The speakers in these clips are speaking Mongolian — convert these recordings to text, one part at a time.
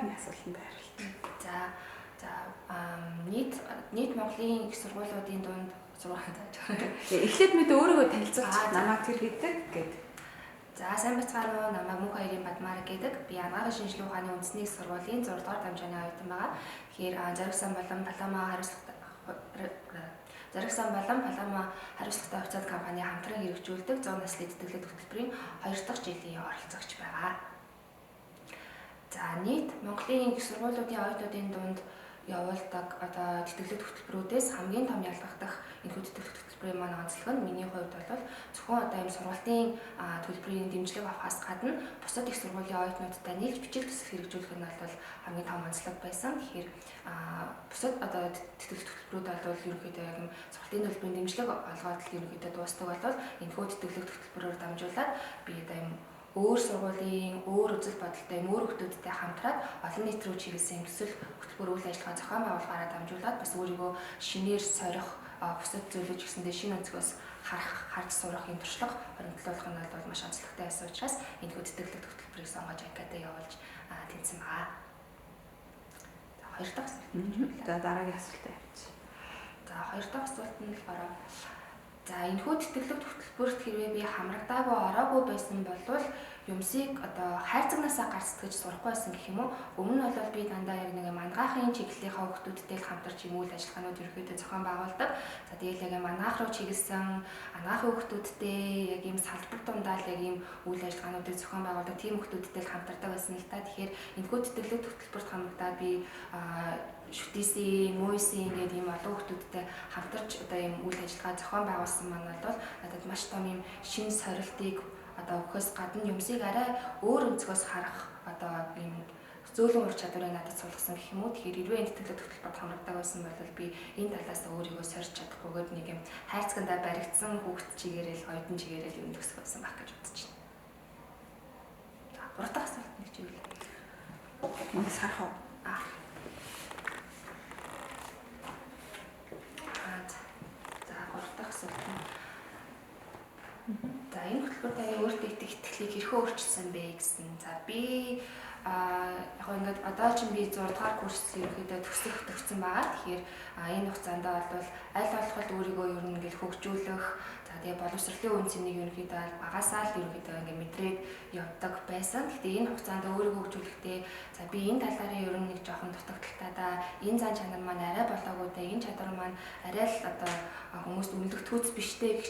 Дараагийнхны асуултанд хариулт. За за нийт Монголын их сургуулиудын дунд Эхлээд мэдээ өөрийгөө танилцуулж намайг тэр гэдэг гээд. За сайн бацгаана уу. Намайг Мөнх хоёрын Бадмаар гэдэг. Би Анагаахын шинжилгээ ухааны үндэсний их сургуулийн 6 дугаар дамжааны оюутан байгаа. Тэгэхээр Зориг сан болон Палама хариуцлагатай хувьцаат компани хамтран хэрэгжүүлдэг 100 наслын тэтгэлэг хөтөлбөрийн 2 дахь жилийн оролцогч байгаа. За нийт Монголын их сургуулиудын оюутнуудын дунд явуулдаг одоо тэтгэлэг хөтөлбөрүүдээс хамгийн том ялгагдах энэхүү тэтгэлэг хөтөлбөрийн маань онцлог нь миний хувьд бол зөвхөн одоо ийм сургалтын төлбөрийн дэмжлэг авахаас гадна бусад их сургуулийн оюутнуудтай нийлж бичиг төсөл хэрэгжүүлэх нь бол хамгийн том онцлог байсан. Тэгэхээр бусад одоо тэтгэлэг хөтөлбөрүүд бол ерөнхийдөө яг юм сургалтын төлбөрийн дэмжлэг олгоод л ерөнхийдөө дуустдаг бол энэхүү тэтгэлэг хөтөлбөрөөр дамжуулаад би одоо ийм өөр сургуулийн өөр үзэл бодолтой өөр хүмүүстэй хамтраад олон нийт рүү чиглэсэн юм төсөл хөтөлбөр үйл ажиллагаа зохион байгуулахаараа дамжуулаад бас өөрийгөө шинээр сорих, бусад зүйлүүд гэсэндээ шинэ өнцгөөс харах, харж сурах юм туршлага хоригдлуулах нь бол маш онцлогтой байсан учраас энэхүү тэтгэлэг хөтөлбөрийг сонгож анкетаа явуулж тэнцсэн байгаа. За хоёр дахь асуулт. За дараагийн асуултаа явуулчих. За хоёр дахь асуулт нь болохоор за энэхүү тэтгэлэг хөтөлбөрт хэрвээ би хамрагдаагүй ороогүй байсан бол юмсыг одоо хайрцагнаасаа гарц сэтгэж сурахгүй байсан гэх юм уу? Өмнө нь бол би дандаа яг нэг мангаахын чиглэлийнхаа хүүхдүүдтэй л хамтарч юм үйл ажиллагаанууд ерөнхийдөө зохион байгуулдаг. За тэгэл яг мангаах руу чиглэсэн ангаахын хүүхдүүдтэй яг ийм салбар дундаа л яг ийм үйл ажиллагаануудыг зохион байгуулдаг тийм хүүхдүүдтэй л хамтардаг байсан л та. Тэгэхээр энэхүү тэтгэлэг хөтөлбөрт хамрагдаад би шүтээсийн, муусын ингээд ийм олон хүүхдүүдтэй хамтарч одоо ийм үйл ажиллагаа зохион байгуулсан маань бол надад маш том ийм шинэ сорилтыг одоо өгөхөөс гадна юмсыг арай өөр өнцгөөс харах одоо ийм зөөлөн ур чадварыг надад суулгасан гэх юм уу. Тэгэхээр хэрвээ энэ тэтгэлэг хөтөлбөрт хамрагдаг байсан бол би энэ талаас өөрийгөө сорж чадахгүйгээр нэг юм хайрцагандаа баригдсан хүүхд чигээрэл, оюутан чигээрэл юм төгсөх байсан байх гэж бодож байна. За гурав дахь асуулт нэг чиглэл. Мөн сарх уу? За гурав дахь асуулт нь. За энэ хөтөлбөр таны өөртөө итгэх итгэлийг хэрхэн өөрчилсөн бэ гэсэн. За би яг ингээд одоо чинь би 6 дугаар курс ерөнхийдөө төгссөн байгаа. Тэгэхээр энэ хугацаанд бол аль болох өөрийгөө ер нь ингээд хөгжүүлэх, за тэгээ боловсролын үн цэнийг ерөнхийдөө багасаа л ерөнхийдөө ингээд мэдрээд явдаг байсан. Гэхдээ энэ хугацаанд өөрийгөө хөгжүүлэхдээ за би энэ талаараа ер нь нэг жоохон дутагдaltaй да. Энэ зан чанар маань арай болоогүй да. Энэ чадвар маань арай л одоо хүмүүст үнэлэгдэхүйц биш дээ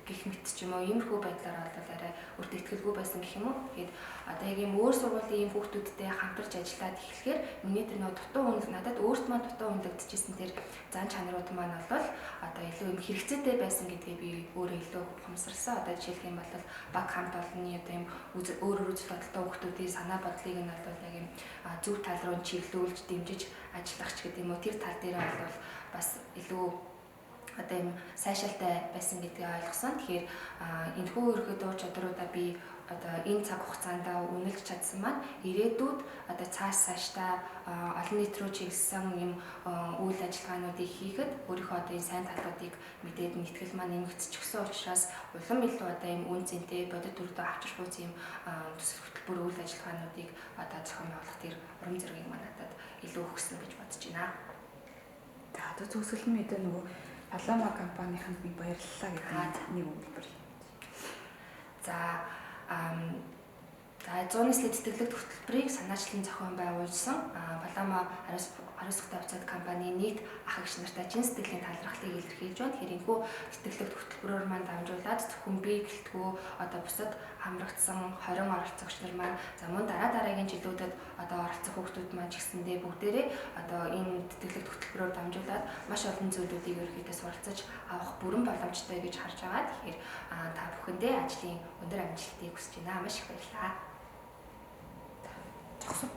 гэх мэт ч юм уу. Иймэрхүү байдлаар бол арай өөртөө итгэлгүй байсан гэх юм уу. Тэгэхээр одоо яг ийм өөр сургуулийн ийм хүүхдүүдтэй хамтарч ажиллаад эхлэхээр миний тэр нөгөө дутуу үнэл надад өөрт маань дутуу үнэлэгдэжсэн тэр зан чанарууд маань бол одоо илүү юм хэрэгцээтэй байсан гэдгийг би өөрөө илүү ухамсарсан. Одоо жишээлх юм бол баг хамт олонны одоо ийм өөр өөр үзэл бодолтой хүүхдүүдийн санаа бодлыг нь бол яг ийм зөв тал руу чиглүүлж дэмжиж ажиллах ч гэдэг юм уу. Тэр тал дээр бол бас илүү одоо ийм сайшаалтай байсан гэдгийг ойлгосон. Тэгэхээр энэхүү ерөнхийдөө ур чадваруудаа би одоо энэ цаг хугацаанд үнэлж чадсан маань ирээдүйд одоо цааш цаашдаа олон нийт рүү чиглэсэн юм үйл ажиллагаануудыг хийхэд өөрийнхөө одоо энэ сайн талуудыг мэдээд нэтгэл маань нэмэгдчихсэн учраас улам илүү одоо ийм үн цэнтэй бодит үр дүн авчрах үз ийм төсөл хөтөлбөр үйл ажиллагаануудыг одоо зохион байгуулах тэр урам зоригийг маань надад илүү өгсөн гэж бодож байна. За одоо төгсгөл нь мэдээ нөгөө Палама компанийнханд нэг баярлалаа гэдэг нэг өгүүлбэр. За За 100 наслын тэтгэлэг хөтөлбөрийг санаачлан зохион байгуулсан Палама хариуцлагатай хувьцаат компани нийт ах эгч нартай чин сэтгэлийн талархлыг илэрхийлж байна. Тэгэхээр энэхүү тэтгэлэг хөтөлбөрөөр маань дамжуулаад зөвхөн би гэлтгүү одоо бусад хамрагдсан 20 оролцогч нар маань за мөн дараа дараагийн жилүүдэд одоо оролцох хүүхдүүд маань ч гэсэндээ бүгдээрээ одоо энэ тэтгэлэг хөтөлбөрөөр дамжуулаад маш олон зүйлүүдийг ерөнхийдөө суралцаж авах бүрэн боломжтой гэж харж байгаа. Тэгэхээр та бүхэндээ ажлын өндөр амжилтыг хүсэж байна. Маш их баярлалаа. Зогсов.